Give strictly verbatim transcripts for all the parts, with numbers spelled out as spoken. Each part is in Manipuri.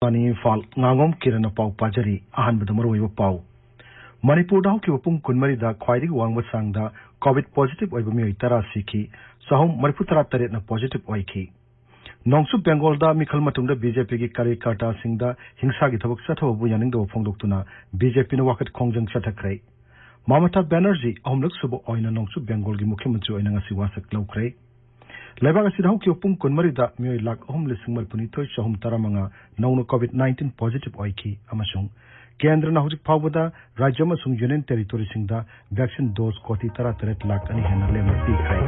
ꯄꯥꯅꯤ ꯏꯝꯐꯥꯜ, ꯉꯥꯉꯣꯝ ꯀꯤꯔꯟꯅ ꯄꯥꯎ ꯄꯥꯖꯔꯤ꯫ ꯑꯍꯥꯟꯕꯗ ꯃꯔꯨꯑꯣꯏꯕ ꯄꯥꯎ꯫ ꯃꯅꯤꯄꯨꯔꯗ ꯍꯧꯈꯤꯕ ꯄꯨꯡ ꯀꯨꯟꯃꯔꯤꯗ ꯈ꯭ꯋꯥꯏꯗꯒꯤ ꯋꯥꯡꯕ ꯆꯥꯡꯗ COVID positive ꯑꯣꯏꯕ ꯃꯤꯑꯣꯏ ꯇꯔꯥ ꯁꯤꯈꯤ, ꯆꯍꯨꯝ ꯃꯔꯤꯐꯨ ꯇꯔꯥ ꯇꯔꯦꯠꯅ positive ꯑꯣꯏꯈꯤ꯫ ꯅꯣꯡꯆꯨꯞ ꯕꯦꯡꯒꯣꯜꯗ ꯃꯤꯈꯜ ꯃꯇꯨꯡꯗ BJPꯒꯤ ꯀꯥꯔꯌꯀꯔꯇꯥꯁꯤꯡꯗ ꯍꯤꯡꯁꯥꯒꯤ ꯊꯕꯛ ꯆꯠꯊꯕꯕꯨ ꯌꯥꯅꯤꯡꯗꯕ ꯐꯣꯡꯗꯣꯛꯇꯨꯅ BJPꯅ ꯋꯥꯀꯠ ꯈꯣꯡꯖꯪ ꯆꯠꯊꯈ꯭ꯔꯦ꯫ ꯃꯃꯇꯥ ꯕꯦꯅꯔꯖꯤ ꯑꯍꯨꯝꯂꯛ ꯁꯨꯕ ꯑꯣꯏꯅ ꯅꯣꯡꯆꯨꯞ ꯕꯦꯡꯒꯣꯜꯒꯤ ꯃꯨꯈ꯭ꯌ ꯃꯟꯇ꯭ꯔꯤ ꯑꯣꯏꯅ ꯉꯁꯤ ꯋꯥꯁꯛ ꯂꯧꯈ꯭ꯔꯦ꯫ ꯂꯩꯕꯥꯛ ꯑꯁꯤꯗ ꯍꯧꯈꯤꯕ ꯄꯨꯡ ꯀꯨꯟꯃꯔꯤꯗ ꯃꯤꯑꯣꯏ ꯂꯥꯈ ꯑꯍꯨꯝ ꯂꯤꯁꯤꯡ ꯃꯔꯤꯐꯨꯅꯤꯊꯣꯏ ꯆꯍꯨꯝ ꯇꯔꯥꯃꯉꯥ ꯅꯧꯅ COVID nineteen positive ꯑꯣꯏꯈꯤ ꯑꯃꯁꯨꯡ ꯀꯦꯟꯗ꯭ꯔꯅ ꯍꯧꯖꯤꯛ ꯐꯥꯎꯕꯗ ꯔꯥꯖ꯭ꯌ ꯑꯃꯁꯨꯡ ꯌꯨꯅꯤꯌꯟ ꯇꯦꯔꯤꯇꯣꯔꯤꯁꯤꯡꯗ vaccine dose ꯀꯣꯇꯤ ꯇꯔꯥꯇꯔꯦꯠ ꯂꯥꯈ ꯑꯅꯤ ꯍꯦꯟꯅ ꯂꯦꯝꯅ ꯄꯤꯈ꯭ꯔꯦ꯫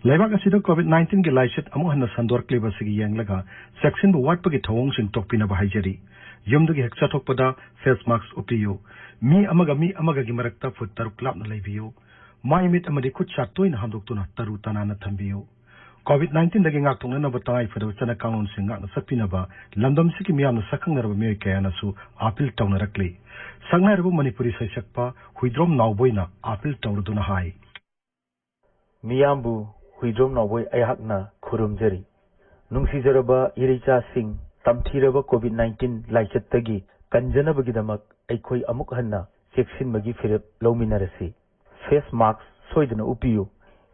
ꯂꯩꯕꯥꯛ ꯑꯁꯤꯗ COVID nineteenꯒꯤ ꯂꯥꯏꯆꯠ ꯑꯃꯨꯛ ꯍꯟꯅ ꯁꯟꯗꯣꯔꯛꯂꯤꯕ ꯑꯁꯤꯒꯤ ꯌꯦꯡꯂꯒ ꯆꯦꯛꯁꯤꯟꯕ ꯋꯥꯠꯄꯒꯤ ꯊꯧꯑꯣꯡꯁꯤꯡ ꯇꯣꯛꯄꯤꯅꯕ ꯍꯥꯏꯖꯔꯤ꯫ ꯌꯨꯝꯗꯒꯤ ꯍꯦꯛ ꯆꯠꯊꯣꯛꯄꯗ face mask ꯎꯞꯄꯤꯌꯨ꯫ ꯃꯤ ꯑꯃꯒ ꯃꯤ ꯑꯃꯒꯒꯤ ꯃꯔꯛꯇ ꯐꯨꯠ ꯇꯔꯨꯛ ꯂꯥꯞꯅ ꯂꯩꯕꯤꯌꯨ꯫ ꯃꯥꯏ ꯃꯤꯠ ꯑꯃꯗꯤ ꯈꯨꯠ ꯁꯥ ꯇꯣꯏꯅ ꯍꯥꯝꯗꯣꯛꯇꯨꯅ ꯇꯔꯨ ꯇꯅꯥꯟꯅ ꯊꯝꯕꯤꯌꯨ꯫ COVID nineteenꯗꯒꯤ ꯉꯥꯛꯊꯣꯛꯅꯅꯕ ꯇꯉꯥꯏ ꯐꯗꯕ ꯆꯠꯅ ꯀꯥꯡꯂꯣꯟꯁꯤꯡ ꯉꯥꯛꯅ ꯆꯠꯄꯤꯅꯕ ꯂꯝꯗꯝꯁꯤꯒꯤ ꯃꯤꯌꯥꯝꯅ ꯁꯛꯈꯪꯅꯔꯕ ꯃꯤꯑꯣꯏ ꯀꯌꯥꯅꯁꯨ ꯑꯥꯄꯤꯜ ꯇꯧꯅꯔꯛꯂꯤ꯫ ꯁꯛꯅꯥꯏꯔꯕ ꯃꯅꯤꯄꯨꯔꯤ ꯁꯩꯁꯛꯄ ꯍꯨꯏꯗ꯭ꯔꯣꯝ ꯅꯥꯎꯕꯣꯏꯅ ꯑꯥꯄꯤꯜ ꯇꯧꯔꯗꯨꯅ ꯍꯥꯏ꯫ ꯃꯤꯌꯥꯝꯕꯨ ꯍꯨꯏꯗ꯭ꯔꯣꯝ ꯅꯥꯎꯕꯣꯏ ꯑꯩꯍꯥꯛꯅ ꯈꯨꯔꯨꯝꯖꯔꯤ꯫ ꯅꯨꯡꯁꯤꯖꯔꯕ ꯏꯔꯩꯆꯥꯁꯤꯡ, ꯇꯝꯊꯤꯔꯕ COVID nineteen ꯂꯥꯏꯆꯠꯇꯒꯤ ꯀꯟꯖꯅꯕꯒꯤꯗꯃꯛ ꯑꯩꯈꯣꯏ ꯑꯃꯨꯛ ꯍꯟꯅ ꯆꯦꯛꯁꯤꯟꯕꯒꯤ ꯐꯤꯔꯦꯞ ꯂꯧꯃꯤꯟꯅꯔꯁꯤ꯫ Face mask ꯁꯣꯏꯗꯅ ꯎꯞꯄꯤꯌꯨ꯫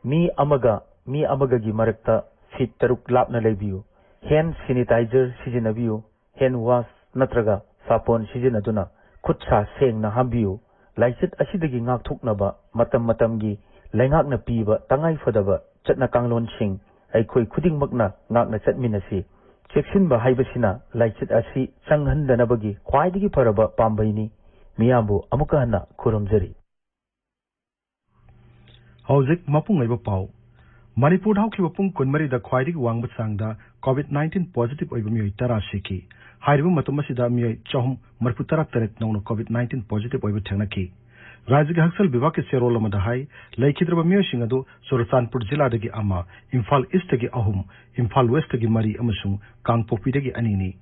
ꯃꯤ ꯑꯃꯒ ꯃꯤ ꯑꯃꯒꯒꯤ ꯃꯔꯛꯇ ꯐꯤꯠ ꯇꯔꯨꯛ ꯂꯥꯞꯅ ꯂꯩꯕꯤꯌꯨ꯫ Hand sanitizer ꯁꯤꯖꯤꯟꯅꯕꯤꯌꯨ꯫ Hand wash ꯅꯠꯇ꯭ꯔꯒ ꯁꯥꯄꯣꯟ ꯁꯤꯖꯤꯟꯅꯗꯨꯅ ꯈꯨꯠ ꯁꯥ ꯁꯦꯡꯅ ꯍꯥꯝꯕꯤꯌꯨ꯫ ꯂꯥꯏꯆꯠ ꯑꯁꯤꯗꯒꯤ ꯉꯥꯛꯊꯣꯛꯅꯕ ꯃꯇꯝ ꯃꯇꯝꯒꯤ ꯂꯩꯉꯥꯛꯅ ꯄꯤꯕ ꯇꯉꯥꯏꯐꯗꯕ ꯆꯠꯅ ꯀꯥꯡꯂꯣꯟꯁꯤꯡ ꯑꯩꯈꯣꯏ ꯈꯨꯗꯤꯡꯃꯛꯅ ꯉꯥꯛꯅ ꯆꯠꯃꯤꯟꯅꯁꯤ꯫ ꯆꯦꯛꯁꯤꯟꯕ ꯍꯥꯏꯕꯁꯤꯅ ꯂꯥꯏꯆꯠ ꯑꯁꯤ ꯆꯪꯍꯟꯗꯅꯕꯒꯤ ꯈ꯭ꯋꯥꯏꯗꯒꯤ ꯐꯔꯕ ꯄꯥꯝꯕꯩꯅꯤ꯫ ꯃꯤꯌꯥꯝꯕꯨ ꯑꯃꯨꯛꯀ ꯍꯟꯅ ꯈꯨꯔꯨꯝꯖꯔꯤ꯫ ꯍꯧꯖꯤꯛ ꯃꯄꯨꯡ ꯑꯣꯏꯕ ꯄꯥꯎ꯫ ꯃꯅꯤꯄꯨꯔꯗ ꯍꯧꯈꯤꯕ ꯄꯨꯡ ꯀꯨꯟꯃꯔꯤꯗ ꯈ꯭ꯋꯥꯏꯗꯒꯤ ꯋꯥꯡꯕ ꯆꯥꯡꯗ COVID nineteen positive ꯑꯣꯏꯕ ꯃꯤꯑꯣꯏ ꯇꯔꯥ ꯁꯤꯈꯤ꯫ ꯍꯥꯏꯔꯤꯕ ꯃꯇꯝ ꯑꯁꯤꯗ ꯃꯤꯑꯣꯏ ꯆꯍꯨꯝ ꯃꯔꯤꯐꯨ ꯇꯔꯥ ꯇꯔꯦꯠ ꯅꯧꯅ COVID nineteen positive ꯑꯣꯏꯕ ꯊꯦꯡꯅꯈꯤ꯫ ꯔꯥꯖ꯭ꯌꯒꯤ ꯍꯛꯁꯦꯜ ꯕꯤꯚꯥꯒꯀꯤ ꯆꯦꯔꯣꯜ ꯑꯃꯗ ꯍꯥꯏ, ꯂꯩꯈꯤꯗ꯭ꯔꯕ ꯃꯤꯑꯣꯏꯁꯤꯡ ꯑꯗꯨ ꯆꯨꯔꯆꯥꯟꯄꯨꯔ ꯖꯤꯂꯥꯗꯒꯤ ꯑꯃ, ꯏꯝꯐꯥꯜ ꯏꯁꯇꯒꯤ ꯑꯍꯨꯝ, ꯏꯝꯐꯥꯜ ꯋꯦꯁꯇꯒꯤ ꯃꯔꯤ ꯑꯃꯁꯨꯡ ꯀꯥꯡꯄꯣꯛꯄꯤꯗꯒꯤ ꯑꯅꯤꯅꯤ꯫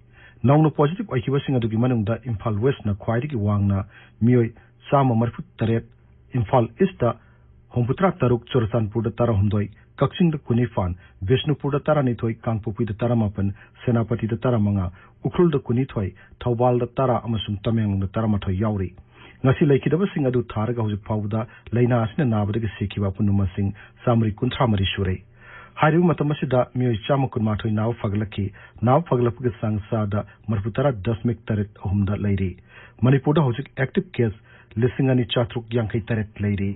ꯅꯧꯅ positive ꯑꯣꯏꯈꯤꯕꯁꯤꯡ ꯑꯗꯨꯒꯤ ꯃꯅꯨꯡꯗ ꯏꯝꯐꯥꯜ ꯋꯦꯁꯅ ꯈ꯭ꯋꯥꯏꯗꯒꯤ ꯋꯥꯡꯅ ꯃꯤꯑꯣꯏ ꯆꯥꯝꯃ ꯃꯔꯤꯐꯨ ꯇꯔꯦꯠ, ꯏꯝꯐꯥꯜ ꯏꯁꯇ ꯍꯨꯝꯐꯨꯇꯔꯥ ꯇꯔꯨꯛ, ꯆꯨꯔꯆꯥꯟꯄꯨꯔꯗ ꯇꯔꯥꯍꯨꯝꯗꯣꯏ, ꯀꯛꯆꯤꯡꯗ ꯀꯨꯟꯅꯤꯄꯥꯟ, ꯕꯤꯁꯅꯨꯄꯨꯔꯗ ꯇꯔꯥꯅꯤꯊꯣꯏ, ꯀꯥꯡꯄꯣꯛꯄꯤꯗ ꯇꯔꯥꯃꯥꯄꯟ, ꯁꯦꯅꯥꯄꯇꯤꯗ ꯇꯔꯥꯃꯉꯥ, ꯎꯈ꯭ꯔꯨꯜꯗ ꯀꯨꯟꯅꯤꯊꯣꯏ, ꯊꯧꯕꯥꯜꯗ ꯇꯔꯥ ꯑꯃꯁꯨꯡ ꯇꯃꯦꯡꯂꯣꯡꯗ ꯇꯔꯥꯃꯥꯊꯣꯏ ꯌꯥꯎꯔꯤ꯫ ꯉꯁꯤ ꯂꯩꯈꯤꯗꯕꯁꯤꯡ ꯑꯗꯨ ꯊꯥꯔꯒ ꯍꯧꯖꯤꯛ ꯐꯥꯎꯕꯗ ꯂꯥꯏꯅꯥ ꯑꯁꯤꯅ ꯅꯥꯕꯗꯒꯤ ꯁꯤꯈꯤꯕ ꯑꯄꯨꯟꯕ ꯃꯁꯤꯡ ꯆꯥꯃꯔꯤ ꯀꯨꯟꯊ꯭ꯔꯥ ꯃꯔꯤ ꯁꯨꯔꯦ꯫ ꯍꯥꯏꯔꯤꯕ ꯃꯇꯝ ꯑꯁꯤꯗ ꯃꯤꯑꯣꯏ ꯆꯥꯝꯃ ꯀꯨꯟꯃꯥꯊꯣꯏ ꯅꯥꯕ ꯐꯒꯠꯂꯛꯈꯤ꯫ ꯅꯥꯕ ꯐꯒꯠꯂꯛꯄꯒꯤ ꯆꯥꯡ ꯆꯥꯗ ꯃꯔꯤꯐꯨꯇꯔꯥ ꯗꯁꯃꯤꯛ ꯇꯔꯦꯠ ꯑꯍꯨꯝꯗ ꯂꯩꯔꯤ꯫ ꯃꯅꯤꯄꯨꯔꯗ ꯍꯧꯖꯤꯛ active case ꯂꯤꯁꯤꯡ ꯑꯅꯤ ꯆꯥꯇ꯭ꯔꯨꯛ ꯌꯥꯡꯈꯩ ꯇꯔꯦꯠ ꯂꯩꯔꯤ꯫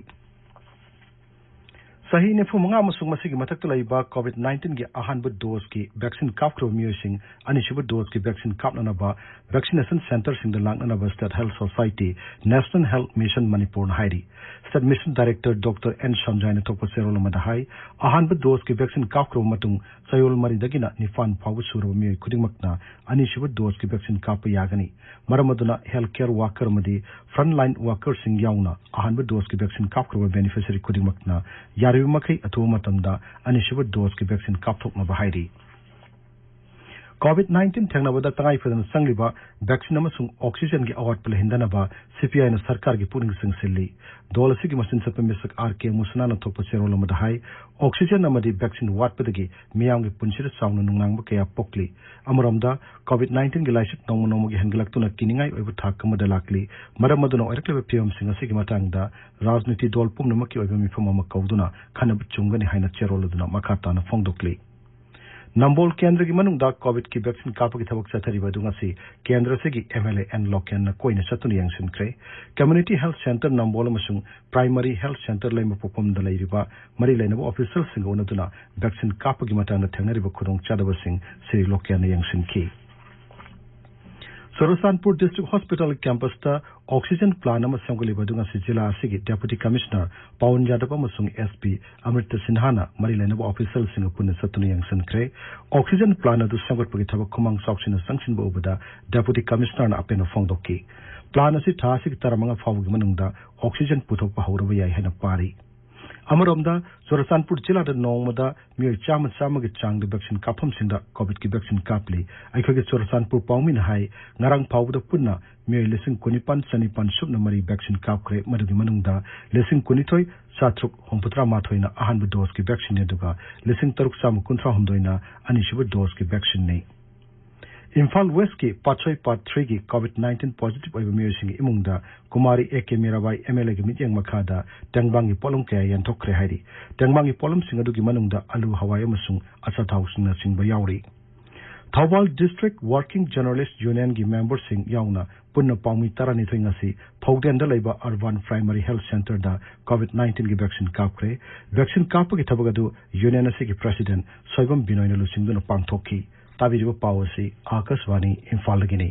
ꯆꯍꯤ ꯅꯤꯐꯨ ꯃꯉꯥ ꯑꯃꯁꯨꯡ ꯃꯁꯤꯒꯤ ꯃꯊꯛꯇ ꯂꯩꯕ COVID nineteenꯒꯤ ꯑꯍꯥꯟꯕ doseꯀꯤ vaccine ꯀꯥꯞꯈ꯭ꯔꯕ ꯃꯤꯑꯣꯏꯁꯤꯡ ꯑꯅꯤꯁꯨꯕ doseꯀꯤ vaccine ꯀꯥꯞꯅꯅꯕ vaccination centreꯁꯤꯡꯗ ꯂꯥꯛꯅꯅꯕ State Health Society, National Health Mission ꯃꯅꯤꯄꯨꯔꯅ ꯍꯥꯏꯔꯤ꯫ State Mission Director Doctor N ꯁꯟꯖꯥꯏꯅ ꯊꯣꯛꯄ ꯆꯦꯔꯣꯜ ꯑꯃꯗ ꯍꯥꯏ, ꯑꯍꯥꯟꯕ doseꯀꯤ vaccine ꯀꯥꯞꯈ꯭ꯔꯕ ꯃꯇꯨꯡ ꯆꯌꯣꯜ ꯃꯔꯤꯗꯒꯤꯅ ꯅꯤꯄꯥꯟ ꯐꯥꯎꯕ ꯁꯨꯔꯕ ꯃꯤꯑꯣꯏ ꯈꯨꯗꯤꯡꯃꯛꯅ ꯑꯅꯤꯁꯨꯕ doseꯀꯤ vaccine ꯀꯥꯞꯄ ꯌꯥꯒꯅꯤ꯫ ꯃꯔꯝ ꯑꯗꯨꯅ health care worker ꯑꯃꯗꯤ frontline workerꯁꯤꯡ ꯌꯥꯎꯅ ꯑꯍꯥꯟꯕ doseꯀꯤ vaccine ꯀꯥꯞꯈ꯭ꯔꯕ beneficiary ꯈꯨꯗꯤꯡꯃꯛꯅ ꯌꯥꯔꯤꯕ ꯃꯈꯩ ꯑꯊꯨꯕ ꯃꯇꯝꯗ ꯑꯅꯤꯁꯨꯕ doseꯀꯤ vaccine ꯀꯥꯞꯊꯣꯛꯅꯕ ꯍꯥꯏꯔꯤ꯫ COVID nineteen ꯊꯦꯡꯅꯕꯗ ꯇꯉꯥꯏ ꯐꯗꯅ ꯆꯪꯂꯤꯕ vaccine ꯑꯃꯁꯨꯡ oxygenꯒꯤ ꯑꯋꯥꯠꯄ ꯂꯩꯍꯟꯗꯅꯕ CPIꯅ ꯁꯔꯀꯥꯔꯒꯤ ꯄꯨꯛꯅꯤꯡ ꯆꯤꯡꯁꯤꯜꯂꯤ꯫ ꯗꯣꯜ ꯑꯁꯤꯒꯤ ꯃꯆꯤꯟ ꯆꯠꯄ ꯃꯤꯁꯛ R K ꯃꯨꯁꯅꯥꯅ ꯊꯣꯛꯄ ꯆꯦꯔꯣꯜ ꯑꯃꯗ ꯍꯥꯏ, oxygen ꯑꯃꯗꯤ vaccine ꯋꯥꯠꯄꯗꯒꯤ ꯃꯤꯌꯥꯝꯒꯤ ꯄꯨꯟꯁꯤꯗ ꯆꯥꯎꯅ ꯅꯨꯡꯅꯥꯡꯕ ꯀꯌꯥ ꯄꯣꯛꯂꯤ꯫ ꯑꯃꯔꯣꯝꯗ, COVID nineteenꯒꯤ ꯂꯥꯏꯆꯠ ꯅꯣꯡꯃ ꯅꯣꯡꯃꯒꯤ ꯍꯦꯟꯒꯠꯂꯛꯇꯨꯅ ꯀꯤꯅꯤꯡꯉꯥꯏ ꯑꯣꯏꯕ ꯊꯥꯛ ꯑꯃꯗ ꯂꯥꯛꯂꯤ꯫ ꯃꯔꯝ ꯑꯗꯨꯅ ꯑꯣꯏꯔꯛꯂꯤꯕ ꯐꯤꯕꯝꯁꯤꯡ ꯑꯁꯤꯒꯤ ꯃꯇꯥꯡꯗ ꯔꯥꯖꯅꯤꯇꯤ ꯗꯣꯜ ꯄꯨꯝꯅꯃꯛꯀꯤ ꯑꯣꯏꯕ ꯃꯤꯐꯝ ꯑꯃ ꯀꯧꯗꯨꯅ ꯈꯟꯅꯕ ꯆꯨꯝꯒꯅꯤ ꯍꯥꯏꯅ ꯆꯦꯔꯣꯜ ꯑꯗꯨꯅ ꯃꯈꯥ ꯇꯥꯅ ꯐꯣꯡꯗꯣꯛꯂꯤ꯫ ꯅꯝꯕꯣꯜ ꯀꯦꯟꯗ꯭ꯔꯒꯤ ꯃꯅꯨꯡꯗ COVIDꯀꯤ vaccine ꯀꯥꯞꯄꯒꯤ ꯊꯕꯛ ꯆꯠꯊꯔꯤꯕ ꯑꯗꯨ ꯉꯁꯤ ꯀꯦꯟꯗ꯭ꯔ ꯑꯁꯤꯒꯤ MLA N ꯂꯣꯀꯦꯟꯅ ꯀꯣꯏꯅ ꯆꯠꯇꯨꯅ ꯌꯦꯡꯁꯤꯟꯈ꯭ꯔꯦ꯫ Community Health Centre ꯅꯝꯕꯣꯜ ꯑꯃꯁꯨꯡ Primary Health Centre ꯂꯩꯃꯄꯣꯛꯐꯝꯗ ꯂꯩꯔꯤꯕ ꯃꯔꯤ ꯂꯩꯅꯕ officialꯁꯤꯡꯒ ꯎꯅꯗꯨꯅ vaccine ꯀꯥꯞꯄꯒꯤ ꯃꯇꯥꯡꯗ ꯊꯦꯡꯅꯔꯤꯕ ꯈꯨꯗꯣꯡꯆꯥꯗꯕꯁꯤꯡ ꯁ꯭ꯔꯤ ꯂꯣꯀꯦꯟꯅ ꯌꯦꯡꯁꯤꯟꯈꯤ꯫ Churachandpur District Hospital campusꯇ oxygen plant ꯑꯃ ꯁꯦꯝꯒꯠꯂꯤꯕ ꯑꯗꯨ ꯉꯁꯤ ꯖꯤꯂꯥ ꯑꯁꯤꯒꯤ Deputy Commissioner ꯄꯋꯟ ꯌꯥꯗꯕ ꯑꯃꯁꯨꯡ SP ꯑꯃ꯭ꯔꯤꯇꯥ ꯁꯤꯟꯍꯥꯅ ꯃꯔꯤ ꯂꯩꯅꯕ officialꯁꯤꯡꯒ ꯄꯨꯟꯅ ꯆꯠꯇꯨꯅ ꯌꯦꯡꯁꯤꯟꯈ꯭ꯔꯦ꯫ Oxygen plant ꯑꯗꯨ ꯁꯦꯝꯒꯠꯄꯒꯤ ꯊꯕꯛ ꯈꯨꯃꯥꯡ ꯆꯥꯎꯁꯤꯟꯅ ꯆꯪꯁꯤꯟꯕ ꯎꯕꯗ Deputy Commissionerꯅ ꯑꯄꯦꯟꯕ ꯐꯣꯡꯗꯣꯛꯈꯤ꯫ Plant ꯑꯁꯤ ꯊꯥ ꯑꯁꯤꯒꯤ ꯇꯔꯥꯃꯉꯥ ꯐꯥꯎꯕꯒꯤ ꯃꯅꯨꯡꯗ oxygen ꯄꯨꯊꯣꯛꯄ ꯍꯧꯔꯕ ꯌꯥꯏ ꯍꯥꯏꯅ ꯄꯥꯔꯤ꯫ ꯑꯃꯔꯣꯝꯗ, ꯆꯨꯔꯆꯥꯟꯄꯨꯔ ꯖꯤꯂꯥꯗ ꯅꯣꯡꯃꯗ ꯃꯤꯑꯣꯏ ꯆꯥꯝꯃ ꯆꯥꯝꯃꯒꯤ ꯆꯥꯡꯗ vaccine ꯀꯥꯞꯐꯝꯁꯤꯡꯗ COVID-ꯀꯤ vaccine ꯀꯥꯞꯂꯤ꯫ ꯑꯩꯈꯣꯏꯒꯤ ꯆꯨꯔꯆꯥꯟꯄꯨꯔ ꯄꯥꯎꯃꯤꯅ ꯍꯥꯏ, ꯉꯔꯥꯡ ꯐꯥꯎꯕꯗ ꯄꯨꯟꯅ ꯃꯤꯑꯣꯏ ꯂꯤꯁꯤꯡ ꯀꯨꯟꯅꯤꯄꯥꯟ ꯆꯅꯤꯄꯥꯟ ꯁꯨꯞꯅ ꯃꯔꯤ vaccine ꯀꯥꯞꯈ꯭ꯔꯦ꯫ ꯃꯗꯨꯒꯤ ꯃꯅꯨꯡꯗ ꯂꯤꯁꯤꯡ ꯀꯨꯟꯅꯤꯊꯣꯏ ꯆꯥꯇ꯭ꯔꯨꯛ ꯍꯨꯝꯐꯨꯇꯔꯥ ꯃꯥꯊꯣꯏꯅ ꯑꯍꯥꯟꯕ doseꯀꯤ vaccineꯅꯤ, ꯑꯗꯨꯒ ꯂꯤꯁꯤꯡ ꯇꯔꯨꯛ ꯆꯥꯝꯃ ꯀꯨꯟꯊ꯭ꯔꯥ ꯍꯨꯝꯗꯣꯏꯅ ꯑꯅꯤꯁꯨꯕ doseꯀꯤ vaccineꯅꯤ꯫ ꯏꯝꯐꯥꯜ Westꯀꯤ ꯄꯥꯠꯁꯣꯏ Part Threeꯒꯤ COVID-19 positive ꯑꯣꯏꯕ ꯃꯤꯑꯣꯏꯁꯤꯡꯒꯤ ꯏꯃꯨꯡꯗ ꯀꯨꯃꯥꯔꯤ A K ꯃꯤꯔꯥꯕꯥꯏ MLAꯒꯤ ꯃꯤꯠꯌꯦꯡ ꯃꯈꯥꯗ ꯇꯦꯡꯕꯥꯡꯒꯤ ꯄꯣꯠꯂꯝ ꯀꯌꯥ ꯌꯦꯟꯊꯣꯛꯈ꯭ꯔꯦ ꯍꯥꯏꯔꯤ꯫ ꯇꯦꯡꯕꯥꯡꯒꯤ ꯄꯣꯠꯂꯝꯁꯤꯡ ꯑꯗꯨꯒꯤ ꯃꯅꯨꯡꯗ ꯑꯂꯨ, ꯍꯋꯥꯏ ꯑꯃꯁꯨꯡ ꯑꯆꯥꯊꯥꯎꯁꯤꯡꯅꯆꯤꯡꯕ ꯌꯥꯎꯔꯤ꯫ ꯊꯧꯕꯥꯜ District Working Journalist Unionꯒꯤ memberꯁꯤꯡ ꯌꯥꯎꯅ ꯄꯨꯟꯅ ꯄꯥꯎꯃꯤ ꯇꯔꯥꯅꯤꯊꯣꯏ ꯉꯁꯤ ꯐꯧꯗꯦꯟꯗ ꯂꯩꯕ Urban Primary Health Centreꯗ COVID-19ꯒꯤ vaccine ꯀꯥꯞꯈ꯭ꯔꯦ꯫ Vaccine ꯀꯥꯞꯄꯒꯤ ꯊꯕꯛ ꯑꯗꯨ union ꯑꯁꯤꯒꯤ president ꯁꯣꯏꯕꯝ ꯕꯤꯅꯣꯏꯅ ꯂꯨꯆꯤꯡꯗꯨꯅ ꯄꯥꯡꯊꯣꯛꯈꯤ꯫ ꯇꯥꯕꯤꯔꯤꯕ ꯄꯥꯎ ꯑꯁꯤ ꯑꯥꯀꯥꯁꯕꯥꯅꯤ ꯏꯝꯐꯥꯜꯗꯒꯤꯅꯤ꯫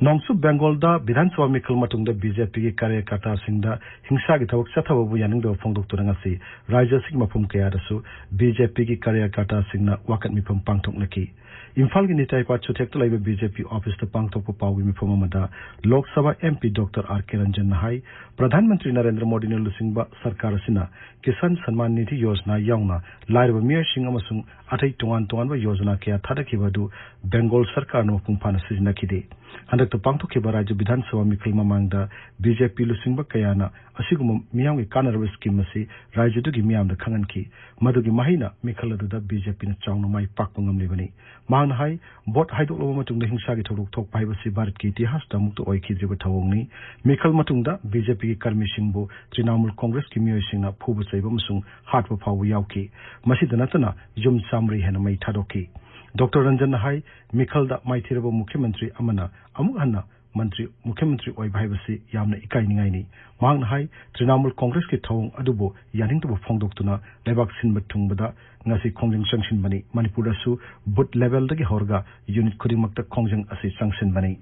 ꯅꯣꯡꯆꯨꯞ ꯕꯦꯡꯒꯣꯜꯗ ꯕꯤꯙꯥꯟ ꯁꯚꯥ ꯃꯤꯈꯜ ꯃꯇꯨꯡꯗ BJPꯒꯤ ꯀꯥꯔꯌꯀꯔꯇꯥꯁꯤꯡꯗ ꯍꯤꯡꯁꯥꯒꯤ ꯊꯕꯛ ꯆꯠꯊꯕꯕꯨ ꯌꯥꯅꯤꯡꯗꯕ ꯐꯣꯡꯗꯣꯛꯇꯨꯅ ꯉꯁꯤ ꯔꯥꯖ꯭ꯌ ꯑꯁꯤꯒꯤ ꯃꯐꯝ ꯀꯌꯥꯗꯁꯨ BJPꯒꯤ ꯀꯥꯔꯌꯀꯔꯇꯥꯁꯤꯡꯅ ꯋꯥꯀꯠ ꯃꯤꯐꯝ ꯄꯥꯡꯊꯣꯛꯅꯈꯤ꯫ ꯏꯝꯐꯥꯜꯒꯤ ꯅꯤꯇꯥꯏ ꯄꯥꯠ ꯆꯨꯊꯦꯛꯇ ꯂꯩꯕ BJP officeꯇ ꯄꯥꯡꯊꯣꯛꯄ ꯄꯥꯎꯒꯤ ꯃꯤꯐꯝ ꯑꯃꯗ Lok Sabha MP Doctor R K ꯔꯟꯖꯟꯅ ꯍꯥꯏ, ꯄ꯭ꯔꯙꯥꯟ ꯃꯟꯇ꯭ꯔꯤ ꯅꯔꯦꯟꯗ꯭ꯔ ꯃꯣꯗꯤꯅ ꯂꯨꯆꯤꯡꯕ ꯁꯔꯀꯥꯔ ꯑꯁꯤꯅ ꯀꯤꯁꯥꯟ ꯁꯟꯃꯥꯟ ꯅꯤꯙꯤ ꯌꯣꯖꯅꯥ ꯌꯥꯎꯅ ꯂꯥꯏꯔꯕ ꯃꯤꯑꯣꯏꯁꯤꯡ ꯑꯃꯁꯨꯡ ꯑꯇꯩ ꯇꯣꯉꯥꯟ ꯇꯣꯉꯥꯟꯕ ꯌꯣꯖꯅꯥ ꯀꯌꯥ ꯊꯥꯗꯈꯤꯕ ꯑꯗꯨ ꯕꯦꯡꯒꯣꯜ ꯁꯔꯀꯥꯔꯅ ꯃꯄꯨꯡ ꯐꯥꯅ ꯁꯤꯖꯤꯟꯅꯈꯤꯗꯦ꯫ ꯍꯟꯗꯛꯇ ꯄꯥꯡꯊꯣꯛꯈꯤꯕ ꯔꯥꯖ꯭ꯌ ꯕꯤꯙꯥꯟ ꯁꯚꯥ ꯃꯤꯈꯜ ꯃꯃꯥꯡꯗ BJP ꯂꯨꯆꯤꯡꯕ ꯀꯌꯥꯅ ꯑꯁꯤꯒꯨꯝꯕ ꯃꯤꯌꯥꯝꯒꯤ ꯀꯥꯟꯅꯔꯕ scheme ꯑꯁꯤ ꯔꯥꯖ꯭ꯌꯗꯨꯒꯤ ꯃꯤꯌꯥꯝꯗ ꯈꯪꯍꯟꯈꯤ꯫ ꯃꯗꯨꯒꯤ ꯃꯍꯩꯅ ꯃꯤꯈꯜ ꯑꯗꯨꯗ BJPꯅ ꯆꯥꯎꯅ ꯃꯥꯏ ꯄꯥꯛꯄ ꯉꯝꯂꯤꯕꯅꯤ꯫ ꯃꯍꯥꯛꯅ ꯍꯥꯏ, vote ꯍꯥꯏꯗꯣꯛꯂꯕ ꯃꯇꯨꯡꯗ ꯍꯤꯡꯁꯥꯒꯤ ꯊꯧꯗꯣꯛ ꯊꯣꯛꯄ ꯍꯥꯏꯕꯁꯤ ꯚꯥꯔꯠꯀꯤ ꯏꯇꯤꯍꯥꯁꯇ ꯑꯃꯨꯛꯇ ꯑꯣꯏꯈꯤꯗ꯭ꯔꯤꯕ ꯊꯧꯑꯣꯡꯅꯤ꯫ ꯃꯤꯈꯜ ꯃꯇꯨꯡꯗ BJPꯒꯤ ꯀꯔꯃꯤꯁꯤꯡꯕꯨ ꯇ꯭ꯔꯤꯅꯥꯃꯨꯜ ꯀꯣꯡꯒ꯭ꯔꯦꯁꯀꯤ ꯃꯤꯑꯣꯏꯁꯤꯡꯅ ꯐꯨꯕ ꯆꯩꯕ ꯑꯃꯁꯨꯡ ꯍꯥꯠꯄ ꯐꯥꯎꯕ ꯌꯥꯎꯈꯤ꯫ ꯃꯁꯤꯗ ꯅꯠꯇꯅ ꯌꯨꯝ ꯆꯥꯝꯃꯔꯤ ꯍꯦꯟꯅ ꯃꯩ ꯊꯥꯗꯣꯛꯈꯤ꯫ ꯗꯣꯛꯇꯔ ꯔꯟꯖꯟꯅ ꯍꯥꯏ, ꯃꯤꯈꯜꯗ ꯃꯥꯏꯊꯤꯔꯕ ꯃꯨꯈ꯭ꯌ ꯃꯟꯇ꯭ꯔꯤ ꯑꯃꯅ ꯑꯃꯨꯛ ꯍꯟꯅ ꯃꯟꯇ꯭ꯔꯤ, ꯃꯨꯈ꯭ꯌ ꯃꯟꯇ꯭ꯔꯤ ꯑꯣꯏꯕ ꯍꯥꯏꯕꯁꯤ ꯌꯥꯝꯅ ꯏꯀꯥꯏꯅꯤꯡꯉꯥꯏꯅꯤ꯫ ꯃꯍꯥꯛꯅ ꯍꯥꯏ, ꯇ꯭ꯔꯤꯅꯥꯃꯨꯜ ꯀꯣꯡꯒ꯭ꯔꯦꯁꯀꯤ ꯊꯧꯑꯣꯡ ꯑꯗꯨꯕꯨ ꯌꯥꯅꯤꯡꯗꯕ ꯐꯣꯡꯗꯣꯛꯇꯨꯅ ꯂꯩꯕꯥꯛ ꯁꯤꯟꯕ ꯊꯨꯡꯕꯗ ꯉꯁꯤ ꯈꯣꯡꯖꯪ ꯆꯪꯁꯤꯟꯕꯅꯤ꯫ ꯃꯅꯤꯄꯨꯔꯗꯁꯨ booth levelꯗꯒꯤ ꯍꯧꯔꯒ unit ꯈꯨꯗꯤꯡꯃꯛꯇ ꯈꯣꯡꯖꯪ ꯑꯁꯤ ꯆꯪꯁꯤꯟꯕꯅꯤ꯫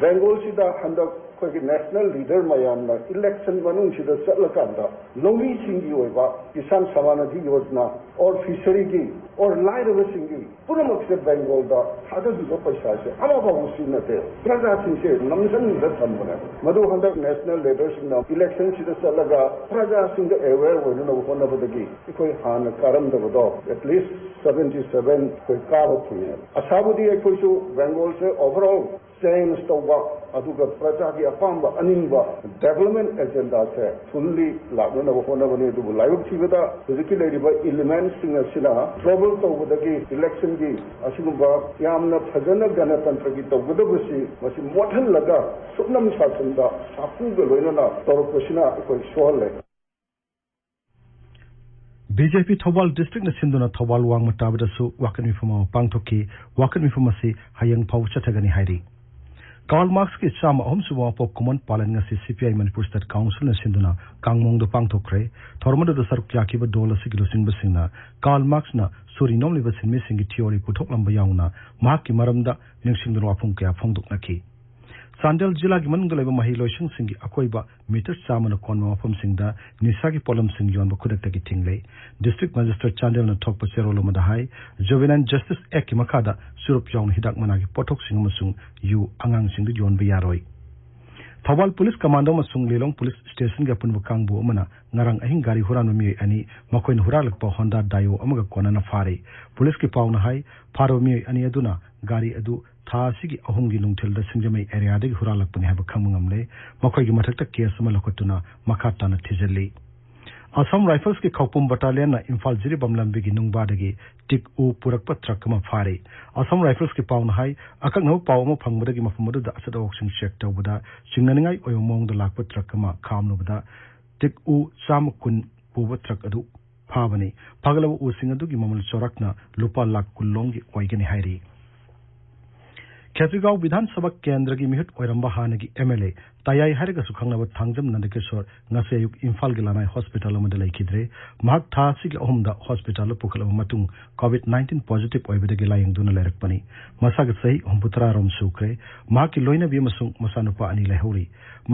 ꯕꯦꯡꯒꯣꯜꯁꯤꯗ ꯍꯟꯗꯛ ꯑꯩꯈꯣꯏꯒꯤ ꯅꯦꯁꯅꯦꯜ ꯂꯤꯗꯔ ꯃꯌꯥꯝꯅ ꯏꯂꯦꯛꯁꯟ ꯃꯅꯨꯡꯁꯤꯗ ꯆꯠꯂꯀꯥꯟꯗ ꯂꯧꯃꯤꯁꯤꯡꯒꯤ ꯑꯣꯏꯕ ꯀꯤꯁꯥꯟ ꯁꯃꯥꯟ ꯅꯤꯙꯤ ꯌꯣꯖꯅꯥ, ꯑꯣꯔ ꯐꯤꯁꯔꯤꯒꯤ, ꯑꯣꯔ ꯂꯥꯏꯔꯕꯁꯤꯡꯒꯤ ꯄꯨꯝꯅꯃꯛꯁꯦ ꯕꯦꯡꯒꯣꯜꯗ ꯊꯥꯗꯈꯤꯕ ꯄꯩꯁꯥꯁꯦ ꯑꯃꯐꯥꯎꯕ ꯁꯤꯖꯤꯟꯅꯗꯦ꯫ ꯄ꯭ꯔꯖꯥꯁꯤꯡꯁꯦ ꯅꯝꯁꯤꯟꯕꯗ ꯊꯝꯕꯅꯦ꯫ ꯃꯗꯨ ꯍꯟꯗꯛ ꯅꯦꯁꯅꯦꯜ ꯂꯤꯗꯔꯁꯤꯡꯅ ꯏꯂꯦꯛꯁꯟꯁꯤꯗ ꯆꯠꯂꯒ ꯄ꯭ꯔꯖꯥꯁꯤꯡꯗ ꯑꯦꯋꯦꯌꯔ ꯑꯣꯏꯅꯅꯕ ꯍꯣꯠꯅꯕꯗꯒꯤ ꯑꯩꯈꯣꯏ ꯍꯥꯟꯅ ꯀꯥꯔꯝꯗꯕꯗꯣ ꯑꯦꯠꯂꯤꯁ ꯁꯕꯦꯟꯇꯤ ꯁꯕꯦꯟ ꯑꯩꯈꯣꯏ ꯀꯥꯕ ꯐꯪꯉꯦ꯫ ꯑꯁꯥꯕꯨꯗꯤ ꯑꯩꯈꯣꯏꯁꯨ ꯕꯦꯡꯒꯣꯜꯁꯦ ꯑꯣꯚꯔ ꯑꯣꯜ ꯆꯦꯟꯖ ꯇꯧꯕ, ꯑꯗꯨꯒ ꯄ꯭ꯔꯖꯥꯒꯤ ꯑꯄꯥꯝꯕ ꯑꯅꯤꯡꯕ ꯗꯦꯕꯂꯞꯃꯦꯟ ꯑꯦꯖꯦꯟꯗꯥꯁꯦ ꯐꯨꯜꯂꯤ ꯂꯥꯛꯅꯅꯕ ꯍꯣꯠꯅꯕꯅꯤ꯫ ꯑꯗꯨꯕꯨ ꯂꯥꯏꯕꯛ ꯊꯤꯕꯗ ꯍꯧꯖꯤꯛꯀꯤ ꯂꯩꯔꯤꯕ ꯏꯂꯤꯃꯦꯟꯁꯤꯡ ꯑꯁꯤꯅ ꯇ꯭ꯔꯣꯕꯜ ꯇꯧꯕꯗꯒꯤ ꯏꯂꯦꯛꯁꯟꯒꯤ ꯑꯁꯤꯒꯨꯝꯕ ꯌꯥꯝꯅ ꯐꯖꯅ ꯒꯅꯇꯟꯇ꯭ꯔꯒꯤ ꯇꯧꯒꯗꯕꯁꯤ ꯃꯁꯤ ꯃꯣꯠꯍꯜꯂꯒ ꯁꯨꯞꯅꯝ ꯁꯥꯁꯟꯗ ꯁꯥꯐꯨꯒ ꯂꯣꯏꯅꯅ ꯇꯧꯔꯛꯄꯁꯤꯅ ꯑꯩꯈꯣꯏ ꯁꯣꯛꯍꯜꯂꯦ꯫ ꯕꯤ ꯖꯦ ꯄꯤ ꯊꯧꯕꯥꯜ ꯗꯤꯁꯇ꯭ꯔꯤꯛꯅ ꯁꯤꯟꯗꯨꯅ ꯊꯧꯕꯥꯜ ꯋꯥꯡꯃ ꯇꯥꯕꯗꯁꯨ ꯋꯥꯀꯠ ꯃꯤꯐꯝ ꯑꯃ ꯄꯥꯡꯊꯣꯛꯈꯤ꯫ ꯋꯥꯀꯠ ꯃꯤꯐꯝ ꯑꯁꯤ ꯍꯌꯦꯡ ꯐꯥꯎꯕ ꯆꯠꯊꯒꯅꯤ ꯍꯥꯏꯔꯤ꯫ ꯀꯥꯔꯜ ꯃꯥꯔꯛꯁꯀꯤ ꯆꯥꯝꯃ ꯑꯍꯨꯝ ꯁꯨꯕ ꯃꯄꯣꯛ ꯀꯨꯝꯑꯣꯟ ꯄꯥꯂꯟ ꯉꯁꯤ ꯁꯤ ꯄꯤ ꯑꯥꯏ ꯃꯅꯤꯄꯨꯔ ꯁ꯭ꯇꯦꯠ ꯀꯥꯎꯟꯁꯤꯜꯅ ꯁꯤꯟꯗꯨꯅ ꯀꯥꯡꯃꯣꯡꯗ ꯄꯥꯡꯊꯣꯛꯈ꯭ꯔꯦ꯫ ꯊꯧꯔꯝ ꯑꯗꯨꯗ ꯁꯔꯨꯛ ꯌꯥꯈꯤꯕ ꯗꯣꯜ ꯑꯁꯤꯒꯤ ꯂꯨꯆꯤꯡꯕꯁꯤꯡꯅ ꯀꯥꯔꯜ ꯃꯥꯔꯛꯁꯅ ꯁꯨꯔꯤ ꯅꯣꯝꯂꯤꯕ ꯁꯤꯟꯃꯤꯁꯤꯡꯒꯤ ꯊꯤꯑꯣꯔꯤ ꯄꯨꯊꯣꯛꯂꯝꯕ ꯌꯥꯎꯅ ꯃꯍꯥꯛꯀꯤ ꯃꯔꯝꯗ ꯅꯤꯡꯁꯤꯡꯗꯨꯅ ꯋꯥꯐꯝ ꯀꯌꯥ ꯐꯣꯡꯗꯣꯛꯅꯈꯤ꯫ ꯆꯥꯟꯗꯦꯜ ꯖꯤꯂꯥꯒꯤ ꯃꯅꯨꯡꯗ ꯂꯩꯕ ꯃꯍꯩꯂꯣꯏꯁꯪꯁꯤꯡꯒꯤ ꯑꯀꯣꯏꯕ ꯃꯤꯇꯔ ꯆꯥꯝꯃꯅ ꯀꯣꯟꯕ ꯃꯐꯝꯁꯤꯡꯗ ꯅꯤꯁꯥꯒꯤ ꯄꯣꯠꯂꯝꯁꯤꯡ ꯌꯣꯟꯕ ꯈꯨꯗꯛꯇꯒꯤ ꯊꯤꯡꯂꯦ꯫ ꯗꯤꯁꯇ꯭ꯔꯤꯛ ꯃꯦꯖꯤꯁꯇ꯭ꯔꯦꯠ ꯆꯥꯟꯗꯦꯜꯅ ꯊꯣꯛꯄ ꯆꯦꯔꯣꯜ ꯑꯃꯗ ꯍꯥꯏ, ꯖꯨꯕꯦꯅꯥꯏꯜ ꯖꯁꯇꯤꯁ ꯑꯦꯛꯀꯤ ꯃꯈꯥꯗ ꯆꯨꯔꯨꯞ ꯌꯥꯎꯅ ꯍꯤꯗꯥꯛ ꯃꯅꯥꯒꯤ ꯄꯣꯠꯊꯣꯛꯁꯤꯡ ꯑꯃꯁꯨꯡ ꯌꯨ ꯑꯉꯥꯡꯁꯤꯡꯗ ꯌꯣꯟꯕ ꯌꯥꯔꯣꯏ꯫ ꯊꯧꯕꯥꯜ ꯄꯨꯂꯤꯁ ꯀꯃꯥꯟꯗꯣ ꯑꯃꯁꯨꯡ ꯂꯤꯂꯣꯡ ꯄꯨꯂꯤꯁ ꯁ꯭ꯇꯦꯁꯟꯒꯤ ꯑꯄꯨꯟꯕ ꯀꯥꯡꯕꯨ ꯑꯃꯅ ꯉꯔꯥꯡ ꯑꯍꯤꯡ ꯒꯥꯔꯤ ꯍꯨꯔꯥꯟꯕ ꯃꯤꯑꯣꯏ ꯑꯅꯤ ꯃꯈꯣꯏꯅ ꯍꯨꯔꯥꯜꯂꯛꯄ ꯍꯣꯟꯗꯥ ꯗꯥꯏꯑꯣ ꯑꯃꯒ ꯀꯣꯟꯅꯅ ꯐꯥꯔꯦ꯫ ꯄꯨꯂꯤꯁꯀꯤ ꯄꯥꯎꯅ ꯍꯥꯏ, ꯐꯥꯔꯕ ꯃꯤꯑꯣꯏ ꯑꯅꯤ ꯑꯗꯨꯅ ꯒꯥꯔꯤ ꯑꯗꯨ ꯊꯥ ꯑꯁꯤꯒꯤ ꯑꯍꯨꯝꯒꯤ ꯅꯨꯡꯊꯤꯜꯗ ꯁꯤꯡꯖꯃꯩ ꯑꯦꯔꯤꯌꯥꯗꯒꯤ ꯍꯨꯔꯥꯜꯂꯛꯄꯅꯤ ꯍꯥꯏꯕ ꯈꯪꯕ ꯉꯝꯂꯦ꯫ ꯃꯈꯣꯏꯒꯤ ꯃꯊꯛꯇ ꯀꯦꯁ ꯑꯃ ꯂꯧꯈꯠꯇꯨꯅ ꯃꯈꯥ ꯇꯥꯅ ꯊꯤꯖꯤꯜꯂꯤ꯫ ꯑꯁꯥꯝ ꯔꯥꯏꯐꯜꯁꯀꯤ ꯈꯧꯄꯨꯝ ꯕꯠꯇꯥꯂꯤꯌꯟꯅ ꯏꯝꯐꯥꯜ ꯖꯤꯔꯤꯕꯥꯝ ꯂꯝꯕꯤꯒꯤ ꯅꯨꯡꯕꯥꯗꯒꯤ ꯇꯤꯛ ꯎ ꯄꯨꯔꯛꯄ ꯇ꯭ꯔꯛ ꯑꯃ ꯐꯥꯔꯤ꯫ ꯑꯁꯥꯝ ꯔꯥꯏꯐꯜꯁꯀꯤ ꯄꯥꯎꯅ ꯍꯥꯏ, ꯑꯀꯛꯅꯕ ꯄꯥꯎ ꯑꯃ ꯐꯪꯕꯗꯒꯤ ꯃꯐꯝ ꯑꯗꯨꯗ ꯑꯆꯠ ꯑꯋꯣꯛꯁꯤꯡ ꯆꯦꯛ ꯇꯧꯕꯗ ꯆꯤꯡꯅꯅꯤꯡꯉꯥꯏ ꯑꯣꯏꯕ ꯃꯑꯣꯡꯗ ꯂꯥꯛꯄ ꯇ꯭ꯔꯛ ꯑꯃ ꯈꯥꯝꯂꯨꯕꯗ ꯇꯤꯛ ꯎ ꯆꯥꯝꯃ ꯀꯨꯟ ꯄꯨꯕ ꯇ꯭ꯔꯛ ꯑꯗꯨ ꯐꯥꯕꯅꯤ꯫ ꯐꯥꯒꯠꯂꯕ ꯎꯁꯤꯡ ꯑꯗꯨꯒꯤ ꯃꯃꯜ ꯆꯥꯎꯔꯥꯛꯅ ꯂꯨꯄꯥ ꯂꯥꯈ ꯀꯨꯟ ꯂꯣꯝꯒꯤ ꯑꯣꯏꯒꯅꯤ ꯍꯥꯏꯔꯤ꯫ ꯈꯦꯇ꯭ꯔꯤꯒꯥꯎ ꯕꯤꯙꯥꯟ ꯁꯚꯥ ꯀꯦꯟꯗ꯭ꯔꯒꯤ ꯃꯤꯍꯨꯠ ꯑꯣꯏꯔꯝꯕ ꯍꯥꯟꯅꯒꯤ ꯑꯦꯝ ꯑꯦꯜ ꯑꯦ ꯇꯌꯥꯏ ꯍꯥꯏꯔꯒꯁꯨ ꯈꯪꯅꯕ ꯊꯥꯡꯖꯝ ꯅꯟꯗꯀꯤꯁꯣꯔ ꯉꯁꯤ ꯑꯌꯨꯛ ꯏꯝꯐꯥꯜꯒꯤ ꯂꯅꯥꯏ ꯍꯣꯁꯄꯤꯇꯥꯜ ꯑꯃꯗ ꯂꯩꯈꯤꯗ꯭ꯔꯦ꯫ ꯃꯍꯥꯛ ꯊꯥ ꯑꯁꯤꯒꯤ ꯑꯍꯨꯝꯗ ꯍꯣꯁꯄꯤꯇꯥꯜꯗ ꯄꯨꯈꯠꯂꯕ ꯃꯇꯨꯡ ꯀꯣꯚꯤꯗ ꯅꯥꯏꯟꯇꯤꯟ ꯄꯣꯖꯤꯇꯤꯚ ꯑꯣꯏꯕꯗꯒꯤ ꯂꯥꯌꯦꯡꯗꯨꯅ ꯂꯩꯔꯛꯄꯅꯤ꯫ ꯃꯁꯥꯒꯤ ꯆꯍꯤ ꯍꯨꯝꯐꯨꯇꯔꯥ ꯔꯣꯝ ꯁꯨꯈ꯭ꯔꯦ꯫ ꯃꯍꯥꯛꯀꯤ ꯂꯣꯏꯅꯕꯤ ꯑꯃꯁꯨꯡ ꯃꯆꯥꯅꯨꯄꯥ ꯑꯅꯤ ꯂꯩꯍꯧꯔꯤ꯫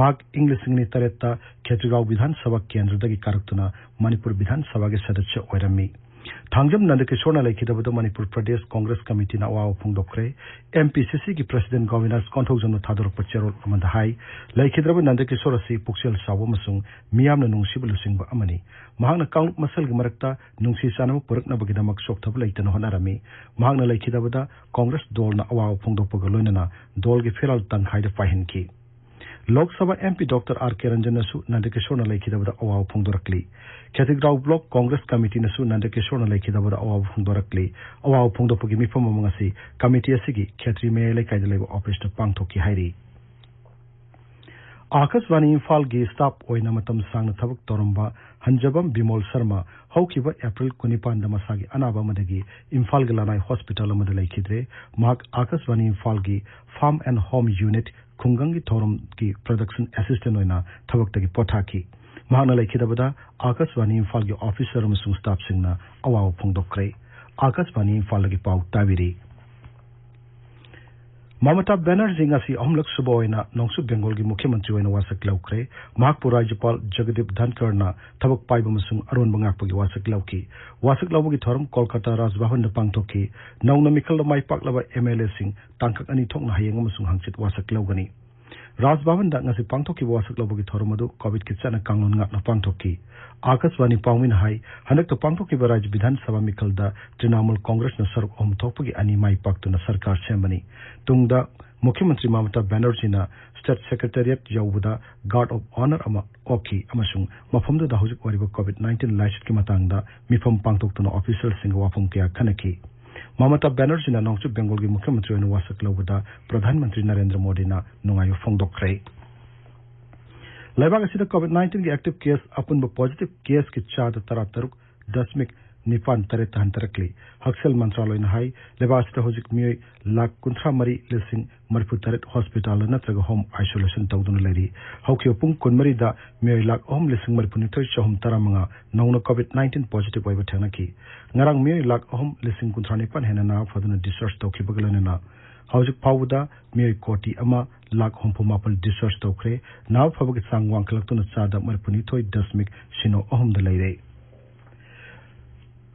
ꯃꯍꯥꯛ ꯏꯪ ꯂꯤꯁꯤꯡ ꯑꯅꯤ ꯇꯔꯦꯠꯇ ꯈꯦꯇ꯭ꯔꯤꯒꯥꯎ ꯕꯤꯙꯥꯟ ꯁꯚꯥ ꯀꯦꯟꯗ꯭ꯔꯗꯒꯤ ꯀꯥꯔꯛꯇꯨꯅ ꯃꯅꯤꯄꯨꯔ ꯕꯤꯙꯥꯟ ꯁꯚꯥꯒꯤ ꯁꯗꯁ꯭ꯌ ꯑꯣꯏꯔꯝꯃꯤ꯫ ꯊꯥꯡꯖꯝ ꯅꯟꯗꯀꯤꯁꯣꯔꯅ ꯂꯩꯈꯤꯗꯕꯗ ꯃꯅꯤꯄꯨꯔ ꯄ꯭ꯔꯗꯦꯁ ꯀꯣꯡꯒ꯭ꯔꯦꯁ ꯀꯃꯤꯇꯤꯅ ꯑꯋꯥꯕ ꯐꯣꯡꯗꯣꯛꯈ꯭ꯔꯦ꯫ ꯑꯦꯝ ꯄꯤ ꯁꯤ ꯁꯤꯒꯤ ꯄ꯭ꯔꯁꯤꯗꯦꯟ ꯒꯣꯕꯤꯟꯗꯥꯁ ꯀꯣꯟꯊꯧꯖꯝꯅ ꯊꯥꯗꯣꯔꯛꯄ ꯆꯦꯔꯣꯜ ꯑꯃꯗ ꯍꯥꯏ, ꯂꯩꯈꯤꯗ꯭ꯔꯕ ꯅꯟꯗꯀꯤꯁꯣꯔ ꯑꯁꯤ ꯄꯨꯛꯆꯦꯜ ꯆꯥꯎꯕ ꯑꯃꯁꯨꯡ ꯃꯤꯌꯥꯝꯅ ꯅꯨꯡꯁꯤꯕ ꯂꯨꯆꯤꯡꯕ ꯑꯃꯅꯤ꯫ ꯃꯍꯥꯛꯅ ꯀꯥꯡꯂꯨꯞ ꯃꯁꯦꯜꯒꯤ ꯃꯔꯛꯇ ꯅꯨꯡꯁꯤ ꯆꯥꯟꯅꯕ ꯄꯨꯔꯛꯅꯕꯒꯤꯗꯃꯛ ꯆꯣꯛꯊꯕ ꯂꯩꯇꯅ ꯍꯣꯠꯅꯔꯝꯃꯤ꯫ ꯃꯍꯥꯛꯅ ꯂꯩꯈꯤꯗꯕꯗ ꯀꯣꯡꯒ꯭ꯔꯦꯁ ꯗꯣꯜꯅ ꯑꯋꯥꯕ ꯐꯣꯡꯗꯣꯛꯄꯒ ꯂꯣꯏꯅꯅ ꯗꯣꯜꯒꯤ ꯐꯤꯔꯥꯜ ꯇꯪꯈꯥꯏꯗ ꯄꯥꯏꯍꯟꯈꯤ꯫ Lok Sabha M P doctor R ꯀꯦ ꯔꯟꯖꯟꯅꯁꯨ ꯅꯟꯗꯀꯤꯁꯣꯔꯅ ꯂꯩꯈꯤꯗꯕꯗ ꯑꯋꯥꯕ ꯐꯣꯡꯗꯣꯔꯛꯂꯤ꯫ ꯈꯦꯇ꯭ꯔꯤꯒꯥꯎ ꯕ꯭ꯂꯣꯛ ꯀꯣꯡꯒ꯭ꯔꯦꯁ ꯀꯃꯤꯇꯤꯅꯁꯨ ꯅꯟꯗꯀꯤꯁꯣꯔꯅ ꯂꯩꯈꯤꯗꯕꯗ ꯑꯋꯥꯕ ꯐꯣꯡꯗꯣꯔꯛꯂꯤ꯫ ꯑꯋꯥꯕ ꯐꯣꯡꯗꯣꯛꯄꯒꯤ ꯃꯤꯐꯝ ꯑꯃ ꯉꯁꯤ ꯀꯃꯤꯇꯤ ꯑꯁꯤꯒꯤ ꯈꯦꯇ꯭ꯔꯤ ꯃꯌꯥꯏ ꯂꯩꯀꯥꯏꯗ ꯂꯩꯕ ꯑꯣꯐꯤꯁꯇ ꯄꯥꯡꯊꯣꯛꯈꯤ ꯍꯥꯏꯔꯤ꯫ ꯑꯥꯀꯥꯁꯕꯥꯅꯤ ꯏꯝꯐꯥꯜꯒꯤ ꯁ꯭ꯇꯥꯐ ꯑꯣꯏꯅ ꯃꯇꯝ ꯁꯥꯡꯅ ꯊꯕꯛ ꯇꯧꯔꯝꯕ ꯍꯟꯖꯕꯝ ꯕꯤꯃꯣꯜ ꯁꯔꯃ ꯍꯧꯈꯤꯕ ꯑꯦꯄ꯭ꯔꯤꯜ ꯀꯨꯟꯅꯤꯄꯥꯟꯗ ꯃꯁꯥꯒꯤ ꯑꯅꯥꯕ ꯑꯃꯗꯒꯤ ꯏꯝꯐꯥꯜꯒꯤ ꯂꯅꯥꯏ ꯍꯣꯁꯄꯤꯇꯥꯜ ꯑꯃꯗ ꯂꯩꯈꯤꯗ꯭ꯔꯦ꯫ ꯃꯍꯥꯛ ꯑꯥꯀꯥꯁꯕꯥꯅꯤ ꯏꯝꯐꯥꯜꯒꯤ ꯐꯥꯔꯝ ꯑꯦꯟ ꯍꯣꯝ ꯌꯨꯅꯤꯠ ꯈꯨꯡꯒꯪꯒꯤ ꯊꯧꯔꯝꯒꯤ ꯄ꯭ꯔꯗꯛꯁꯟ ꯑꯦꯁꯤꯁꯇꯦꯟ ꯑꯣꯏꯅ ꯊꯕꯛꯇꯒꯤ ꯄꯣꯊꯥꯈꯤ꯫ ꯃꯍꯥꯛꯅ ꯂꯩꯈꯤꯗꯕꯗ ꯑꯥꯀꯥꯁꯕꯥꯅꯤ ꯏꯝꯐꯥꯜꯒꯤ ꯑꯣꯐꯤꯁꯔ ꯑꯃꯁꯨꯡ ꯁ꯭ꯇꯥꯐꯁꯤꯡꯅ ꯑꯋꯥꯕ ꯐꯣꯡꯗꯣꯛꯈ꯭ꯔꯦ꯫ ꯑꯥꯀꯥꯁꯕꯥꯅꯤ ꯏꯝꯐꯥꯜꯗꯒꯤ ꯄꯥꯎ ꯇꯥꯕꯤꯔꯤ꯫ ꯃꯃꯇꯥ ꯕꯦꯅꯔꯖꯤ ꯉꯁꯤ ꯑꯍꯨꯝꯂꯛ ꯁꯨꯕ ꯑꯣꯏꯅ ꯅꯣꯡꯆꯨꯞ ꯕꯦꯡꯒꯣꯜꯒꯤ ꯃꯨꯈ꯭ꯌ ꯃꯟꯇ꯭ꯔꯤ ꯑꯣꯏꯅ ꯋꯥꯁꯛ ꯂꯧꯈ꯭ꯔꯦ꯫ ꯃꯍꯥꯛꯄꯨ ꯔꯥꯖ꯭ꯌꯄꯥꯜ ꯖꯒꯗꯤꯞ ꯙꯟꯀꯔꯅ ꯊꯕꯛ ꯄꯥꯏꯕ ꯑꯃꯁꯨꯡ ꯑꯔꯣꯟꯕ ꯉꯥꯛꯄꯒꯤ ꯋꯥꯁꯛ ꯂꯧꯈꯤ꯫ ꯋꯥꯁꯛ ꯂꯧꯕꯒꯤ ꯊꯧꯔꯝ ꯀꯣꯜꯀꯇꯥ ꯔꯥꯖꯚꯕꯟꯗ ꯄꯥꯡꯊꯣꯛꯈꯤ꯫ ꯅꯧꯅ ꯃꯤꯈꯜꯗ ꯃꯥꯏ ꯄꯥꯛꯂꯕ ꯑꯦꯝ ꯑꯦꯜ ꯑꯦꯁꯤꯡ ꯇꯥꯡꯀꯛ ꯑꯅꯤ ꯊꯣꯛꯅ ꯍꯌꯦꯡ ꯑꯃꯁꯨꯡ ꯍꯪꯆꯤꯠ ꯋꯥꯁꯛ ꯂꯧꯒꯅꯤ꯫ ꯔꯥꯖꯚꯕꯟꯗ ꯉꯁꯤ ꯄꯥꯡꯊꯣꯛꯈꯤꯕ ꯋꯥꯁꯛ ꯂꯧꯕꯒꯤ ꯊꯧꯔꯝ ꯑꯗꯨ ꯀꯣꯚꯤꯗꯀꯤ ꯆꯠꯅ ꯀꯥꯡꯂꯣꯟ ꯉꯥꯛꯅ ꯄꯥꯡꯊꯣꯛꯈꯤ꯫ ꯑꯥꯀꯥꯁꯕꯥꯅꯤ ꯄꯥꯎꯃꯤꯅ ꯍꯥꯏ, ꯍꯟꯗꯛꯇ ꯄꯥꯡꯊꯣꯛꯈꯤꯕ ꯔꯥꯖ꯭ꯌ ꯕꯤꯙꯥꯟ ꯁꯚꯥ ꯃꯤꯈꯜꯗ ꯇ꯭ꯔꯤꯅꯥꯃꯨꯜ ꯀꯣꯡꯒ꯭ꯔꯦꯁꯅ ꯁꯔꯨꯛ ꯑꯍꯨꯝ ꯊꯣꯛꯄꯒꯤ ꯑꯅꯤ ꯃꯥꯏ ꯄꯥꯛꯇꯨꯅ ꯁꯔꯀꯥꯔ ꯁꯦꯝꯕꯅꯤ꯫ ꯇꯨꯡꯗ ꯃꯨꯈ꯭ꯌ ꯃꯟꯇ꯭ꯔꯤ ꯃꯃꯇꯥ ꯕꯦꯅꯔꯖꯤꯅ ꯁ꯭ꯇꯦꯠ ꯁꯦꯀ꯭ꯔꯦꯇꯦꯔꯤꯌꯦꯠ ꯌꯧꯕꯗ ꯒꯥꯔꯗ ꯑꯣꯐ ꯑꯣꯅꯔ ꯑꯃ ꯑꯣꯛꯈꯤ ꯑꯃꯁꯨꯡ ꯃꯐꯝꯗꯨꯗ ꯍꯧꯖꯤꯛ ꯑꯣꯏꯔꯤꯕ ꯀꯣꯚꯤꯗ ꯅꯥꯏꯟꯇꯤꯟ ꯂꯥꯏꯆꯠꯀꯤ ꯃꯇꯥꯡꯗ ꯃꯤꯐꯝ ꯄꯥꯡꯊꯣꯛꯇꯨꯅ ꯑꯣꯐꯤꯁꯤꯌꯦꯜꯁꯤꯡꯒ ꯋꯥꯐꯝ ꯀꯌꯥ ꯈꯟꯅꯈꯤ꯫ ꯃꯃꯇꯥ ꯕꯦꯅꯔꯖꯤꯅ ꯅꯣꯡꯆꯨꯞ ꯕꯦꯡꯒꯣꯜꯒꯤ ꯃꯨꯈ꯭ꯌ ꯃꯟꯇ꯭ꯔꯤ ꯑꯣꯏꯅ ꯋꯥꯁꯛ ꯂꯧꯕꯗ ꯄ꯭ꯔꯙꯥꯟ ꯃꯟꯇ꯭ꯔꯤ ꯅꯔꯦꯟꯗ꯭ꯔ ꯃꯣꯗꯤꯅ ꯅꯨꯡꯉꯥꯏꯕ ꯐꯣꯡꯗꯣꯛꯈ꯭ꯔꯦ꯫ ꯂꯩꯕꯥꯛ ꯑꯁꯤꯗ ꯀꯣꯚꯤꯗ ꯅꯥꯏꯟꯇꯤꯟꯒꯤ ꯑꯦꯛꯇꯤꯚ ꯀꯦꯁ ꯑꯄꯨꯟꯕ ꯄꯣꯖꯤꯇꯤꯚ ꯀꯦꯁꯀꯤ ꯆꯥꯗ ꯇꯔꯥꯇꯔꯨꯛ ꯗꯁꯃꯤꯛ ꯅꯤꯄꯥꯟ ꯇꯔꯦꯠꯇ ꯍꯟꯊꯔꯛꯂꯤ꯫ ꯍꯛꯁꯦꯜ ꯃꯟꯇ꯭ꯔꯥꯂꯣꯏꯅ ꯍꯥꯏ, ꯂꯩꯕꯥꯛ ꯑꯁꯤꯗ ꯍꯧꯖꯤꯛ ꯃꯤꯑꯣꯏ ꯂꯥꯈ ꯀꯨꯟꯊ꯭ꯔꯥ ꯃꯔꯤ ꯂꯤꯁꯤꯡ ꯃꯔꯤꯐꯨ ꯇꯔꯦꯠ ꯍꯣꯁꯄꯤꯇꯥꯜꯗ ꯅꯠꯇ꯭ꯔꯒ ꯍꯣꯝ ꯑꯥꯏꯁꯣꯂꯦꯁꯟ ꯇꯧꯗꯨꯅ ꯂꯩꯔꯤ꯫ ꯍꯧꯈꯤꯕ ꯄꯨꯡ ꯀꯨꯟꯃꯔꯤꯗ ꯃꯤꯑꯣꯏ ꯂꯥꯈ ꯑꯍꯨꯝ ꯂꯤꯁꯤꯡ ꯃꯔꯤꯐꯨꯅꯤꯊꯣꯏ ꯆꯍꯨꯝ ꯇꯔꯥꯃꯉꯥ ꯅꯧꯅ ꯀꯣꯚꯤꯗ ꯅꯥꯏꯟꯇꯤꯟ ꯄꯣꯖꯤꯇꯤꯚ ꯑꯣꯏꯕ ꯊꯦꯡꯅꯈꯤ꯫ ꯉꯔꯥꯡ ꯃꯤꯑꯣꯏ ꯂꯥꯈ ꯑꯍꯨꯝ ꯂꯤꯁꯤꯡ ꯀꯨꯟꯊ꯭ꯔꯥ ꯅꯤꯄꯥꯟ ꯍꯦꯟꯅ ꯅꯥꯕ ꯐꯗꯨꯅ ꯗꯤꯁꯆꯥꯔꯖ ꯇꯧꯈꯤꯕꯒ ꯂꯣꯏꯅꯅ ꯍꯧꯖꯤꯛ ꯐꯥꯎꯕꯗ ꯃꯤꯑꯣꯏ ꯀꯣꯇꯤ ꯑꯃ ꯂꯥꯈ ꯍꯨꯝꯐꯨ ꯃꯥꯄꯜ ꯗꯤꯁꯆꯥꯔꯖ ꯇꯧꯈ꯭ꯔꯦ꯫ ꯅꯥꯕ ꯐꯕꯒꯤ ꯆꯥꯡ ꯋꯥꯡꯈꯠꯂꯛꯇꯨꯅ ꯆꯥꯗ ꯃꯔꯤꯐꯨꯅꯤꯊꯣꯏ ꯗꯁꯃꯤꯛ ꯁꯤꯅꯣ ꯑꯍꯨꯝꯗ ꯂꯩꯔꯦ꯫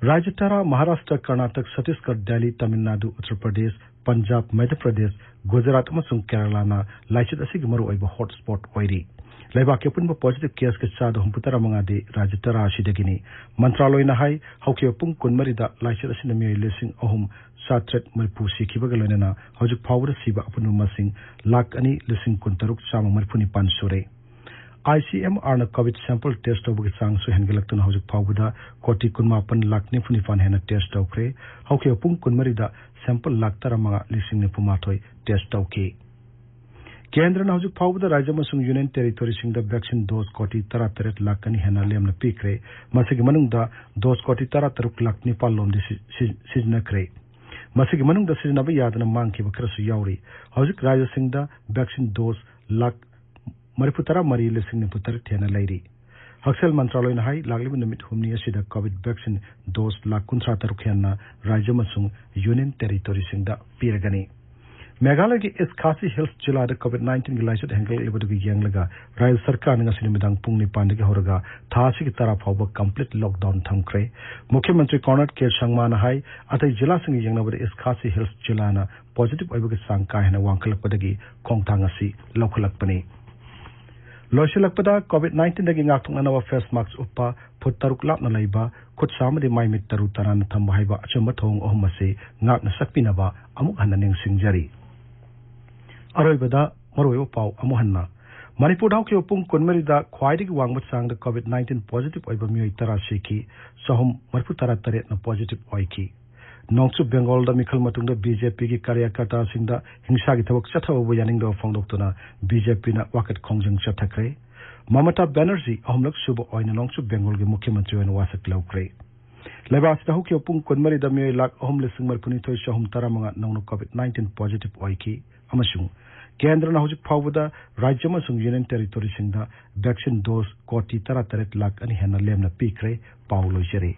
ꯔꯥꯖ꯭ꯌ ꯇꯔꯥ, ꯃꯍꯥꯔꯥꯁꯇ꯭ꯔ, ꯀꯔꯅꯥꯇꯛ, ꯆꯇꯤꯁꯒꯔ, ꯗꯦꯜꯂꯤ, ꯇꯥꯃꯤꯜ ꯅꯥꯗꯨ, ꯎꯠꯇꯔ ꯄ꯭ꯔꯗꯦꯁ, ꯄꯟꯖꯥꯕ, ꯃꯙ꯭ꯌ ꯄ꯭ꯔꯗꯦꯁ, ꯒꯨꯖꯔꯥꯠ ꯑꯃꯁꯨꯡ ꯀꯦꯔꯂꯥꯅ ꯂꯥꯏꯆꯠ ꯑꯁꯤꯒꯤ ꯃꯔꯨꯑꯣꯏꯕ ꯍꯣꯠ ꯁ꯭ꯄꯣꯠ ꯑꯣꯏꯔꯤ꯫ ꯂꯩꯕꯥꯛꯀꯤ ꯑꯄꯨꯟꯕ ꯄꯣꯖꯤꯇꯤꯚ ꯀꯦꯁꯀꯤ ꯆꯥꯗ ꯍꯨꯝꯐꯨꯇꯔꯥ ꯃꯉꯥꯗꯤ ꯔꯥꯖ꯭ꯌ ꯇꯔꯥ ꯑꯁꯤꯗꯒꯤꯅꯤ꯫ ꯃꯟꯇ꯭ꯔꯥꯂꯣꯏꯅ ꯍꯥꯏ, ꯍꯧꯈꯤꯕ ꯄꯨꯡ ꯀꯨꯟꯃꯔꯤꯗ ꯂꯥꯏꯆꯠ ꯑꯁꯤꯅ ꯃꯤꯑꯣꯏ ꯂꯤꯁꯤꯡ ꯑꯍꯨꯝ ꯆꯥꯇ꯭ꯔꯦꯠ ꯃꯔꯤꯐꯨ ꯁꯤꯈꯤꯕꯒ ꯂꯣꯏꯅꯅ ꯍꯧꯖꯤꯛ ꯐꯥꯎꯕꯗ ꯁꯤꯕ ꯑꯄꯨꯟꯕ ꯃꯁꯤꯡ ꯂꯥꯈ ꯑꯅꯤ ꯂꯤꯁꯤꯡ ꯀꯨꯟꯇꯔꯨꯛ ꯆꯥꯝꯃ ꯃꯔꯤꯐꯨ ꯅꯤꯄꯥꯟ ꯁꯨꯔꯦ꯫ ꯑꯥꯏ ꯁꯤ ꯑꯦꯝ ꯑꯥꯔꯅ ꯀꯣꯚꯤꯗ ꯁꯦꯝꯄꯜ ꯇꯦꯁ ꯇꯧꯕꯒꯤ ꯆꯥꯡꯁꯨ ꯍꯦꯟꯒꯠꯂꯛꯇꯨꯅ ꯍꯧꯖꯤꯛ ꯐꯥꯎꯕꯗ ꯀꯣꯇꯤ ꯀꯨꯟꯃꯥꯄꯟ ꯂꯥꯈ ꯅꯤꯐꯨ ꯅꯤꯄꯥꯟ ꯍꯦꯟꯅ ꯇꯦꯁ ꯇꯧꯈ꯭ꯔꯦ꯫ ꯍꯧꯈꯤꯕ ꯄꯨꯡ ꯀꯨꯟꯃꯔꯤꯗ ꯁꯦꯝꯄꯜ ꯂꯥꯈ ꯇꯔꯥꯃꯉꯥ ꯂꯤꯁꯤꯡ ꯅꯤꯐꯨ ꯃꯥꯊꯣꯏ ꯇꯦꯁ ꯇꯧꯈꯤ꯫ ꯀꯦꯟꯗ꯭ꯔꯅ ꯍꯧꯖꯤꯛ ꯐꯥꯎꯕꯗ ꯔꯥꯖ꯭ꯌ ꯑꯃꯁꯨꯡ ꯌꯨꯅꯤꯌꯟ ꯇꯦꯔꯤꯇꯣꯔꯤꯁꯤꯡꯗ ꯚꯦꯛꯁꯤꯟ ꯗꯣꯁ ꯀꯣꯇꯤ ꯇꯔꯥꯇꯔꯦꯠ ꯂꯥꯈ ꯑꯅꯤ ꯍꯦꯟꯅ ꯂꯦꯝꯅ ꯄꯤꯈ꯭ꯔꯦ꯫ ꯃꯁꯤꯒꯤ ꯃꯅꯨꯡꯗ ꯗꯣꯁ ꯀꯣꯇꯤ ꯇꯔꯥꯇꯔꯨꯛ ꯂꯥꯈ ꯅꯤꯄꯥꯟ ꯂꯣꯝꯗꯤ ꯁꯤ-, ꯁꯤ-, ꯁꯤꯖꯤꯟꯅꯈ꯭ꯔꯦ꯫ ꯃꯁꯤꯒꯤ ꯃꯅꯨꯡꯗ ꯁꯤꯖꯤꯟꯅꯕ ꯌꯥꯗꯅ ꯃꯥꯡꯈꯤꯕ ꯈꯔꯁꯨ ꯌꯥꯎꯔꯤ꯫ ꯍꯧꯖꯤꯛ ꯔꯥꯖ꯭ꯌꯁꯤꯡꯗ ꯚꯦꯛꯁꯤꯟ ꯗꯣꯁ ꯂꯥꯈ ꯃꯔꯤꯐꯨꯇꯔꯥ ꯃꯔꯤ ꯂꯤꯁꯤꯡ ꯅꯤꯐꯨ ꯇꯔꯦꯠ ꯍꯦꯟꯅ ꯂꯩꯔꯤ꯫ ꯍꯛꯁꯦꯜ ꯃꯟꯇ꯭ꯔꯥꯂꯣꯏꯅ ꯍꯥꯏ, ꯂꯥꯛꯂꯤꯕ ꯅꯨꯃꯤꯠ ꯍꯨꯝꯅꯤ ꯑꯁꯤꯗ ꯀꯣꯚꯤꯗ ꯚꯦꯛꯁꯤꯟ ꯗꯣꯁ ꯂꯥꯈ ꯀꯨꯟꯊ꯭ꯔꯥ ꯇꯔꯨꯛ ꯍꯦꯟꯅ ꯔꯥꯖ꯭ꯌ ꯑꯃꯁꯨꯡ ꯌꯨꯅꯤꯌꯟ ꯇꯦꯔꯤꯇꯣꯔꯤꯁꯤꯡꯗ ꯄꯤꯔꯒꯅꯤ꯫ ꯃꯦꯘꯥꯂꯌꯒꯤ ꯏꯁ ꯈꯥꯁꯤ ꯍꯤꯜꯁ ꯖꯤꯂꯥꯗ ꯀꯣꯚꯤꯗ ꯅꯥꯏꯟꯇꯤꯟꯒꯤ ꯂꯥꯏꯆꯠ ꯍꯦꯟꯒꯠꯂꯛꯂꯤꯕꯗꯨꯒꯤ ꯌꯦꯡꯂꯒ ꯔꯥꯖ꯭ꯌ ꯁꯔꯀꯥꯔꯅ ꯉꯁꯤ ꯅꯨꯃꯤꯗꯥꯡ ꯄꯨꯡ ꯅꯤꯄꯥꯟꯗꯒꯤ ꯍꯧꯔꯒ ꯊꯥ ꯑꯁꯤꯒꯤ ꯇꯔꯥ ꯐꯥꯎꯕ ꯀꯝꯄ꯭ꯂꯤꯠ ꯂꯣꯛꯗꯥꯎꯟ ꯊꯝꯈ꯭ꯔꯦ꯫ ꯃꯨꯈ꯭ꯌ ꯃꯟꯇ꯭ꯔꯤ ꯀꯣꯅꯔꯥꯗ ꯀꯦ ꯁꯪꯃꯥꯅ ꯍꯥꯏ, ꯑꯇꯩ ꯖꯤꯂꯥꯁꯤꯡꯒ ꯌꯦꯡꯅꯕꯗ ꯏꯁ ꯈꯥꯁꯤ ꯍꯤꯜꯁ ꯖꯤꯂꯥꯅ ꯄꯣꯖꯤꯇꯤꯚ ꯑꯣꯏꯕꯒꯤ ꯆꯥꯡ ꯀꯥ ꯍꯦꯟꯅ ꯋꯥꯡꯈꯠꯂꯛꯄꯗꯒꯤ ꯈꯣꯡꯊꯥꯡ ꯑꯁꯤ ꯂꯧꯈꯠꯂꯛꯄꯅꯤ꯫ ꯂꯣꯏꯁꯤꯜꯂꯛꯄꯗ, ꯀꯣꯚꯤꯗ ꯅꯥꯏꯟꯇꯤꯟꯗꯒꯤ ꯉꯥꯛꯊꯣꯛꯅꯅꯕ ꯐꯦꯁ ꯃꯥꯛꯁ ꯎꯞꯄ, ꯐꯨꯠ ꯇꯔꯨꯛ ꯂꯥꯞꯅ ꯂꯩꯕ, ꯈꯨꯠ ꯁꯥ ꯑꯃꯗꯤ ꯃꯥꯏ ꯃꯤꯠ ꯇꯔꯨ ꯇꯅꯥꯟꯅ ꯊꯝꯕ ꯍꯥꯏꯕ ꯑꯆꯨꯝꯕ ꯊꯧꯑꯣꯡ ꯑꯍꯨꯝ ꯑꯁꯤ ꯉꯥꯛꯅ ꯆꯠꯄꯤꯅꯕ ꯑꯃꯨꯛ ꯍꯟꯅ ꯅꯤꯡꯁꯤꯡꯖꯔꯤ꯫ ꯑꯔꯣꯏꯕꯗ ꯃꯔꯨꯑꯣꯏꯕ ꯄꯥꯎ ꯑꯃꯨꯛ ꯍꯟꯅ꯫ ꯃꯅꯤꯄꯨꯔꯗ ꯍꯧꯈꯤꯕ ꯄꯨꯡ ꯀꯨꯟꯃꯔꯤꯗ ꯈ꯭ꯋꯥꯏꯗꯒꯤ ꯋꯥꯡꯕ ꯆꯥꯡꯗ ꯀꯣꯚꯤꯗ ꯅꯥꯏꯟꯇꯤꯟ ꯄꯣꯖꯤꯇꯤꯚ ꯑꯣꯏꯕ ꯃꯤꯑꯣꯏ ꯇꯔꯥ ꯁꯤꯈꯤ, ꯆꯍꯨꯝ ꯃꯔꯤꯐꯨ ꯇꯔꯥ ꯇꯔꯦꯠꯅ ꯄꯣꯖꯤꯇꯤꯚ ꯑꯣꯏꯈꯤ꯫ ꯅꯣꯡꯆꯨꯞ ꯕꯦꯡꯒꯣꯜꯗ ꯃꯤꯈꯜ ꯃꯇꯨꯡꯗ ꯕꯤ ꯖꯦ ꯄꯤꯒꯤ ꯀꯥꯔꯌꯀꯔꯇꯥꯁꯤꯡꯗ ꯍꯤꯡꯁꯥꯒꯤ ꯊꯕꯛ ꯆꯠꯊꯕꯕꯨ ꯌꯥꯅꯤꯡꯗꯕ ꯐꯣꯡꯗꯣꯛꯇꯨꯅ ꯕꯤ ꯖꯦ ꯄꯤꯅ ꯋꯥꯀꯠ ꯈꯣꯡꯖꯪ ꯆꯠꯊꯈ꯭ꯔꯦ꯫ ꯃꯃꯇꯥ ꯕꯦꯅꯔꯖꯤ ꯑꯍꯨꯝꯂꯛ ꯁꯨꯕ ꯑꯣꯏꯅ ꯅꯣꯡꯆꯨꯞ ꯕꯦꯡꯒꯣꯜꯒꯤ ꯃꯨꯈ꯭ꯌ ꯃꯟꯇ꯭ꯔꯤ ꯑꯣꯏꯅ ꯋꯥꯁꯛ ꯂꯧꯈ꯭ꯔꯦ꯫ ꯂꯩꯕꯥꯛ ꯑꯁꯤꯗ ꯍꯧꯈꯤꯕ ꯄꯨꯡ ꯀꯨꯟꯃꯔꯤꯗ ꯃꯤꯑꯣꯏ ꯂꯥꯈ ꯑꯍꯨꯝ ꯂꯤꯁꯤꯡ ꯃꯔꯤꯐꯨꯅꯤꯊꯣꯏ ꯆꯍꯨꯝ ꯇꯔꯥꯃꯉꯥ ꯅꯧꯅ COVID nineteen positive ꯑꯣꯏꯈꯤ, ꯑꯃꯁꯨꯡ ꯀꯦꯟꯗ꯭ꯔꯅ ꯍꯧꯖꯤꯛ ꯐꯥꯎꯕꯗ ꯔꯥꯖ꯭ꯌ ꯑꯃꯁꯨꯡ ꯌꯨꯅꯤꯌꯟ ꯇꯦꯔꯤꯇꯣꯔꯤꯁꯤꯡꯗ vaccine dose ꯀꯣꯇꯤ ꯇꯔꯥꯇꯔꯦꯠ ꯂꯥꯈ ꯑꯅꯤ ꯍꯦꯟꯅ ꯂꯦꯝꯅ ꯄꯤꯈ꯭ꯔꯦ꯫ ꯄꯥꯎ ꯂꯣꯏꯖꯔꯦ꯫